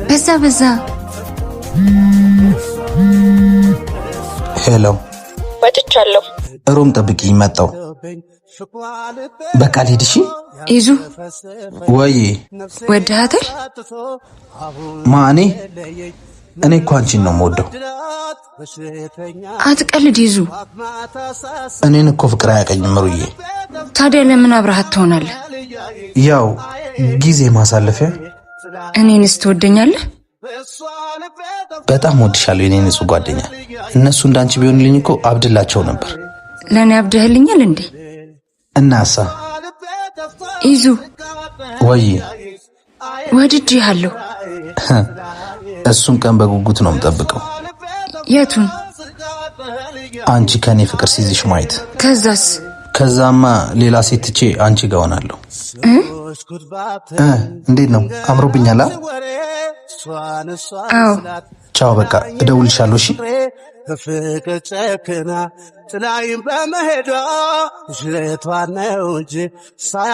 በዛ በዛ። Hello። ወጥቻለሁ። ሮም ጠብቂኝ፣ መጣው። በቃ ልሂድ። እሺ። ይዙ። ወይ። ወድሃታል? ማ፣ እኔ? እኔ እኮ አንቺን ነው የምወደው። አትቀልድ ይዙ። እኔን እኮ ፍቅር አያቀኝም ሩዬ። ታዲያ ለምን አብረሃት ትሆናለህ? ያው ጊዜ ማሳለፊያ። እኔንስ ትወደኛለህ? በጣም ወድሻለሁ የኔ ንጹህ ጓደኛ። እነሱ እንዳንቺ ቢሆንልኝ እኮ አብድላቸው ነበር። ለእኔ አብደህልኛል እንዴ? እናሳ? ይዙ። ወይ። ወድጄሃለሁ። እሱን ቀን በጉጉት ነው የምጠብቀው። የቱን? አንቺ ከኔ ፍቅር ሲይዝሽ ማየት። ከዛስ? ከዛማ ሌላ ሴት ትቼ አንቺ ጋር ሆናለሁ። እ እንዴት ነው፣ አምሮብኛል? አ? አዎ። ቻው፣ በቃ እደውልልሻለሁ። እሺ። በፍቅር ጨክና ጥላይም በመሄዷ ሽለቷ ነው እንጂ ሳያ